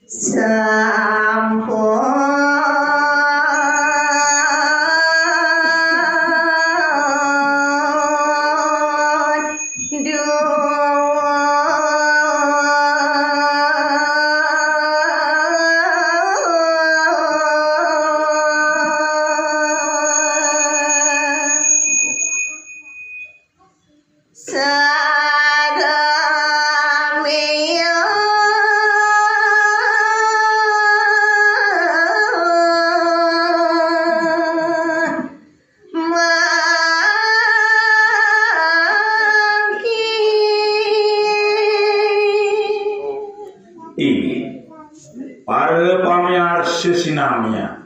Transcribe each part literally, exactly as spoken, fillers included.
Sampun duwur. Saramiya. Mangkin. Inggih. Para pamiarsa sinamian.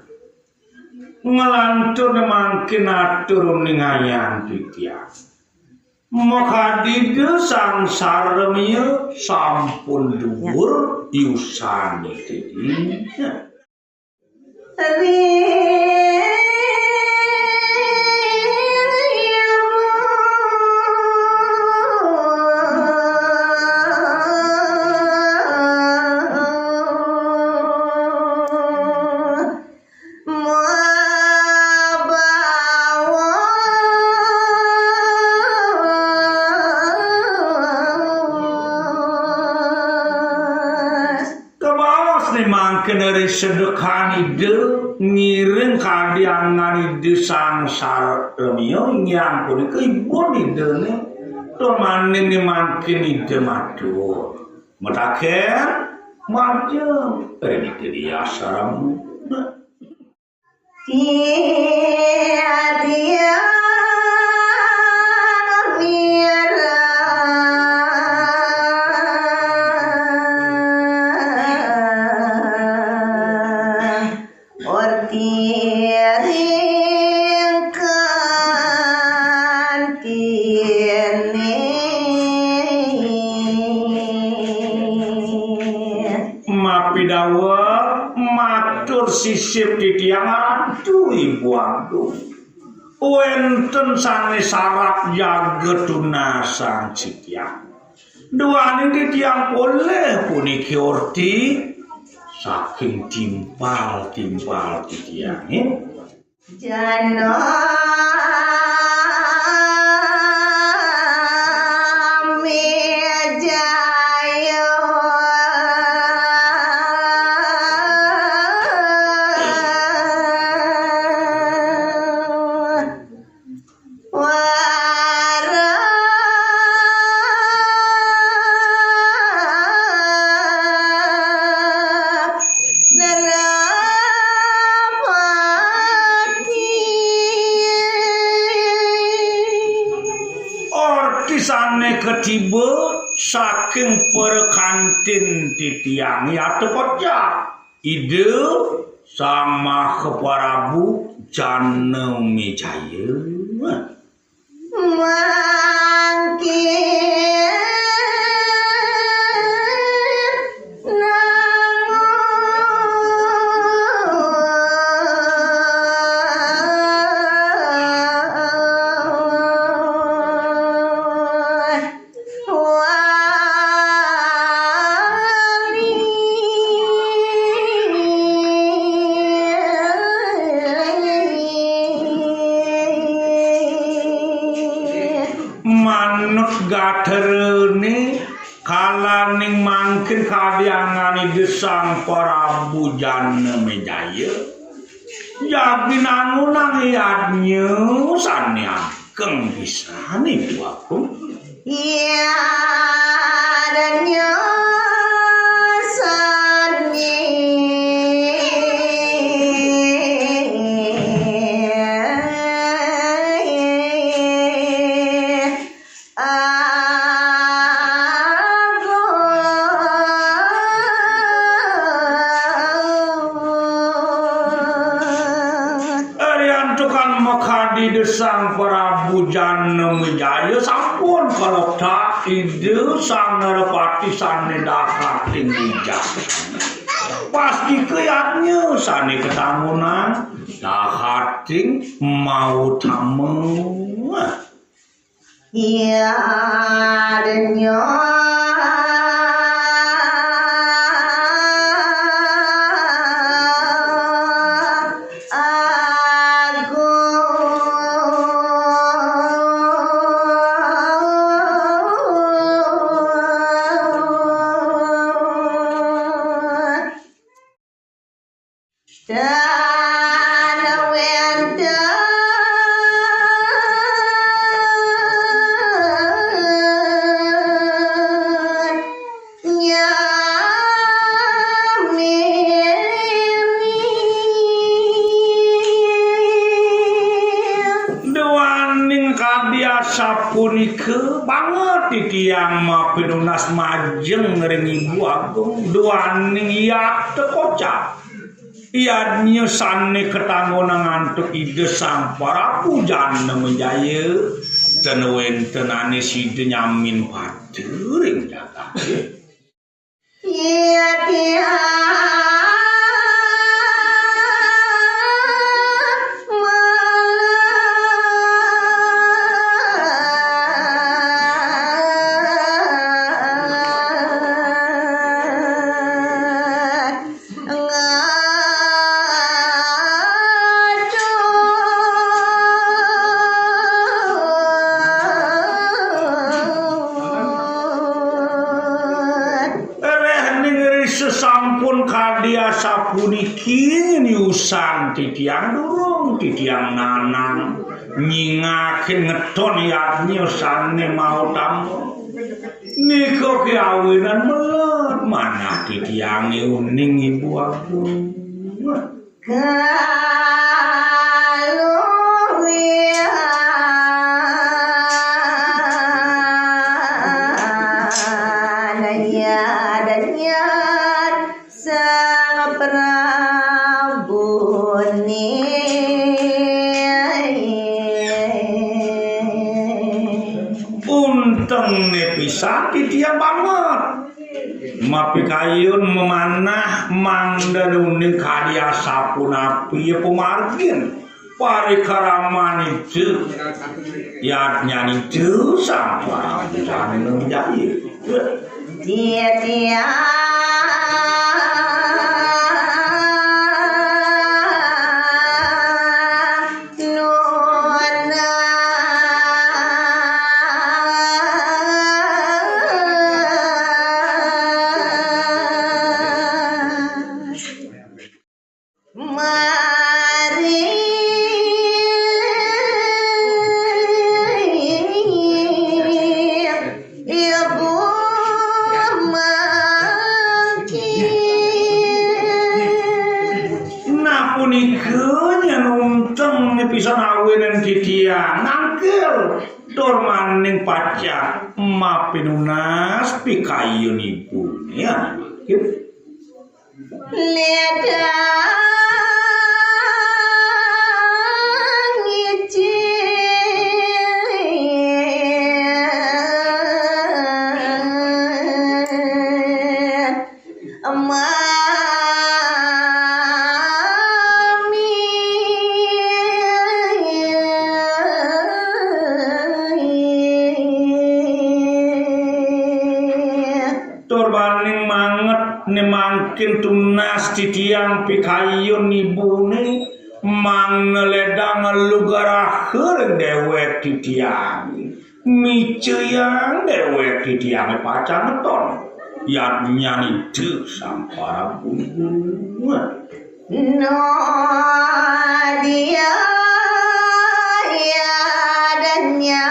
Nglantur mangkin atur uningayang titiang. Makadi Ida Sang Saramiya sampun duwur yusané titiang. Mabaos. Kabaos né mangkin ri sedekan Ida ngiring kadi angan Ida Sang Saramiya, inggih punika ibun Idané tur maning né mangkin Ida matur. Mataken majeng ring Ida Diah Sarama. Titiang mireng orti ring kantiné. Mapidaweg matur sisip titiang Ratu Ibu Agung. Wénten sané sarat jaga tunasang titiang. Duaning titiang polih puniki orti saking timpal-timpal titiangé. Janamejaya. Wara nerapati. Orti sané katiba saking para kantin titiang yata kocap. Ida Sang Maha Prabu Janamejaya. Mangkin nangun. Wali. Manut gatharané, kalaning mangkin kadi angan Ida Sang Prabu Janamejaya. Jagi nangunang yadnya sané ageng pisan, Ibu Agung. Yadnya sané agung. Riantukan makadi Ida Sang Prabu Janamejaya sampun kaletak Ida Sang Narapati sané dahating wijak. Pastika yadnya sané katangunang dahating mautama. Yadnya. Titiang mapinunas majeng ring Ibu Agung, duaning yata kocap. Yadnya sané katanggonang antuk Ida Sang Prabu Janamejaya, ten wénten ané sida nyamin pati ring jagaté. Réh ning risa sampun kadi asapuniki niusan titiang durung titiang nanang nyingakin ngeton yadnya sané mautama. Nika kawinan melet manah titiangé uning Ibu Agung. Kaluwihan ya danyan Sang Prabu ni. Untengné pisan titiang banget. Mapikayun mamanah mangda uning kadi asapunapi ya pamargin. Parikramané itu. Yadnyané itu Sang Prabu Janamejaya. Titiang nunas. Mari Ibu mangkin. Nah, punika nyen unteng pisan awinan titiang nangkil tur maning pacang mapinunas pikayun ibuné. Ya. Ledang icin mami. Tur baning manget né mangkin tunas titiang pikayun ibuné, mangda ledang lugraha ring déwék titiang. Micayang déwék titiangé pacang ngeton. Yadnyané itu Sang Prabu. Nadia yadnya.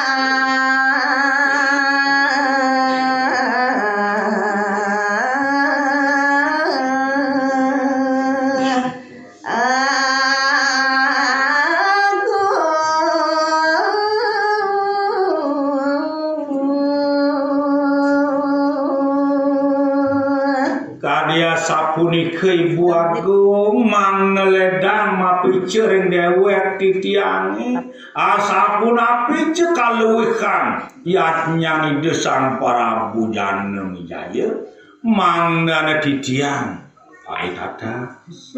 Agung. Kadi asapunika Ibu Agung, mangda ledang mapica ring déwék titiangé. Asapunapi ja kaluihan yadnyané Ida Sang Prabu Janamejaya, mangdané titiang paitatas.